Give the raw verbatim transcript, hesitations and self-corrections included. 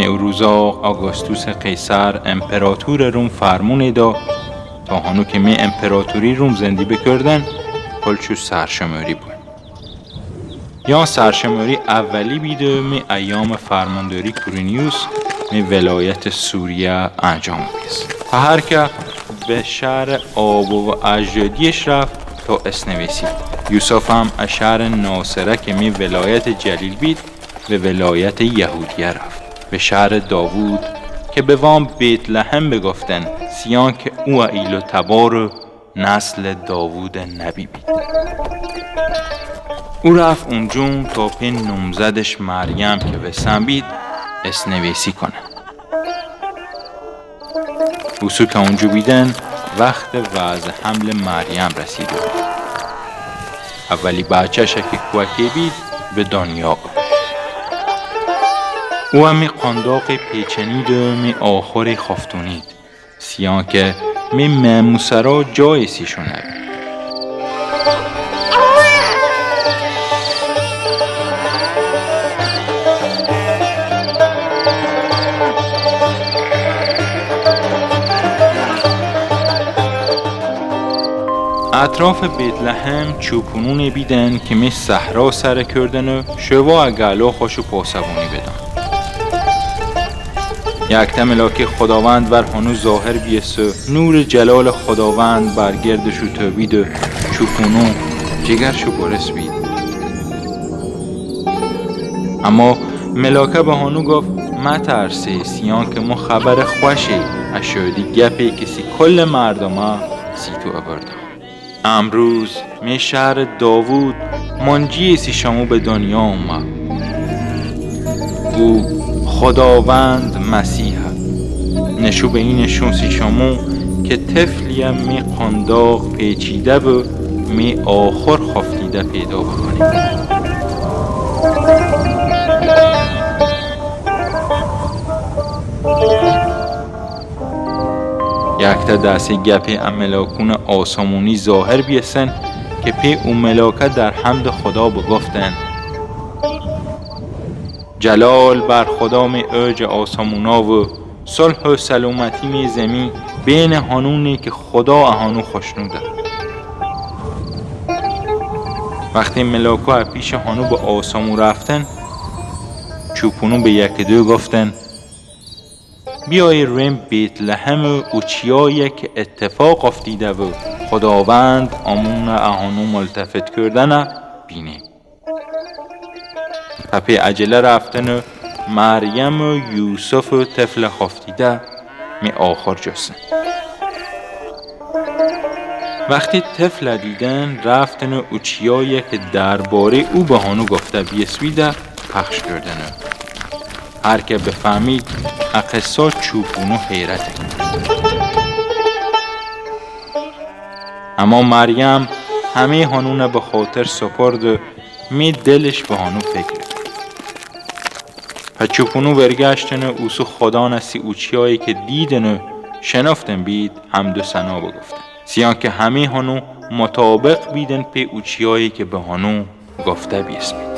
او روزا آگوستوس قیصر امپراطور روم فرمون دا تا هانو که می امپراطوری روم زندی بکردن، پل چو سرشمری بون. یا سرشمری اولی بید می ایام فرمانداری کورینیوس می ولایت سوریه انجام بیس. هر که به شهر آبو و اجدادیش رفت تا اسنویسی. یوسف هم ا شهر ناصره که می ولایت جلیل بید، به ولایت یهودیه رفت، به شهر داوود که به وان بیت‌لحم بگفتن، سیان که او ایل و تبار نسل داوود نبی بید. او رفت اونجون تا پی نومزدش مریم که وسن بید، اسنویسی کنه. اوسو که اونجو بیدن، وخت وضع حمل مریم رسیده. اولی بچه‌شه که کوکه بید، به دنیا آمد. او می قنداق پیچنید و می آخوری خفتونید، سیان که می مهموسرا جایسی شونه. اطراف بیت‌لحم چوپونون بیدن که می صحرا سر کردن و شوا گلو خوشو پاسبونی بدن. یکته ملاک خداوند بر هانو ظاهر بیسه، نور جلال خداوند بر گردشو تابید و چوپونو جگرشو برس بید. اما ملاکه به هانو گفت: مترسه، سیان که مو خبر خوشی اشودی گپی که سی کل مردمه سی تو ابردم. امروز می شهر داوود منجیسی شمو به دنیا اومه. او خداوند مسیحه. نشو به اینشون سی شمو که طفلی می قنداق پیچیده به می آخور خفتیده پیدا بکنی. یکته دسی گپی ا ملاکون آسمونی ظاهر بیسن که پی او ملاکه در حمد خدا بگفتن: جلال بر خدا می اوج آسمونا و صلح و سلامتی می زمی بین هانونی که خدا اهانو خوشنوده. وختی ملاکو ا پیش هانو به آسمون رفتن، چوپونو به یک دو گفتن: بیایی ریم بیت‌لحم و او چیایی که اتفاق افتیده و خداوند امون اهانو ملتفت کردنه بینیم. پپی عجله رفتن و مریم و یوسف و طفل خفتیده می آخر جستن. وختی طفل دیدن، رفتن و او چیایی که درباره او به هانو گفته بیسویده پخش کردن. هر که بفهمید ا قصه چوپونو حیرت. اما مریم همه هانونه به خاطر سپرد و می دلش به هانو فکر. پچوپونو ورگشتن و اوسو خدانه سی او چیایی که دیدن و شنفتن بید حمد و ثنا بگفتن. سیان که همه هانو مطابق بیدن پی او چیایی که به هانو گفته بیسمید.